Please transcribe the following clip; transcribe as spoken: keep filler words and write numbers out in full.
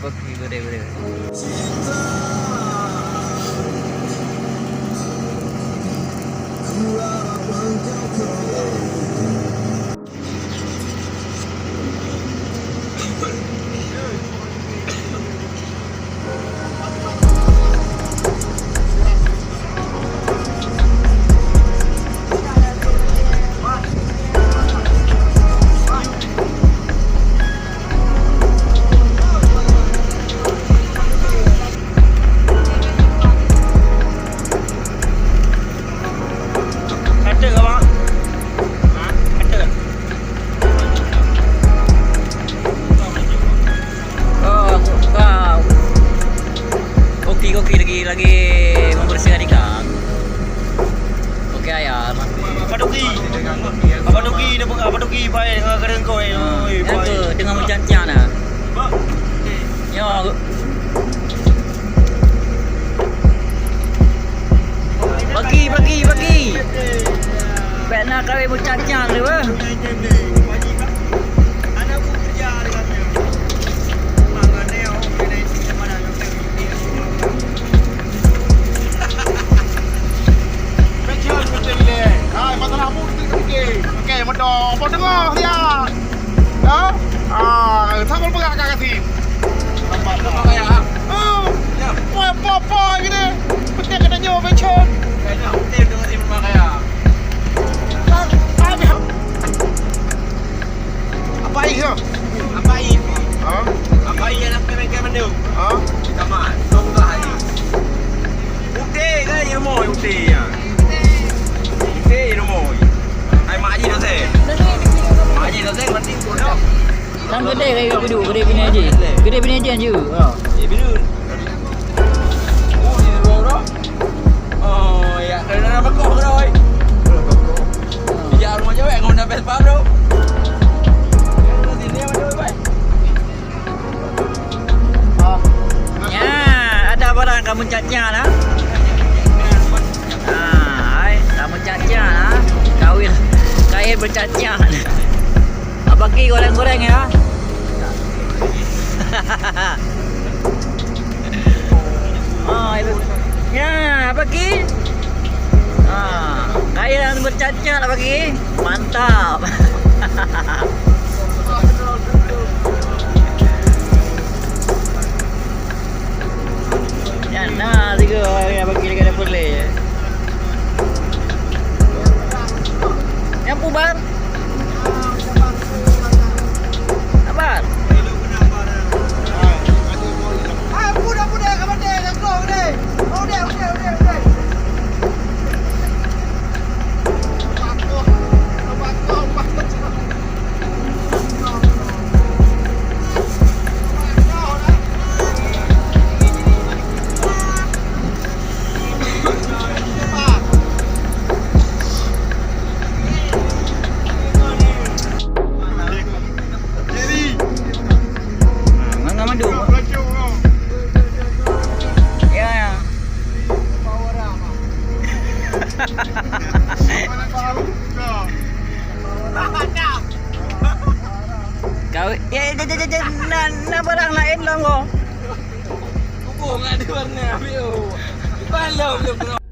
Okey, boleh, boleh. Kata ke, Abang? Ha? Kata ke? Oh, aku, ah, koki, koki lagi, lagi membersihkan ikan. Koki ayam. Apa toki? Apa toki? Apa toki? Baik dengan kering kau, eh. Ah, oi, yang baik. Tu, dengan mencacah dah. Ya, aku. Bagi, bagi, bagi. Bèk na kawin meucacang tu, eh. Hai, masalah apa tu? Okey, meudoe. Apa tengok dia? Ha? Ah, sama peugah kat kasih. Nampak, nampak kaya, ha? Oh, ya. Apa, apa, apa gini? Betul kena nyoe, Vincent. Kaya, betul dengan si Rumah Kaya. Ah, ah, apa ini, ha? Apa ini? Ha? Apa ini yang nak main game mana? Ha? Sama, sama hari. Udah kan, ilmu, udah ya. Udah, ilmu. Hai, Mak Haji dah saya. Mak Haji dah saya, berarti udah. Tan keudè kayèe geuduek, keudè binéh jih. Keudè binéh jih, ha. Eh, biru. Oh, ya, bro, bro. Oh, ya, kena dalam bakong, bro, eh. Ya, rumah jawab, kau dah best, bro. Sini, ya, bro, bye. Ya, ada barang kamu cacah, ha? Ah, hai, kamu cacah, ha? Kawin, kain bercacah. Abang Ki goreng-goreng ya. Ah, itu. Ya, Abang Ki. Ah, kain yang bercacah, Abang Ki. Mantap. Nyan na sigoe nyang bagi lagèe dapur lé. Nyan peue, Bar? Sabar. Ngon, ngon madu. Ya, ya. Kau, ya, ya, ya, ya, ya, na, na barang laén lom ko. Kubu nggak ada warna, ayo. Balom, balom, balom.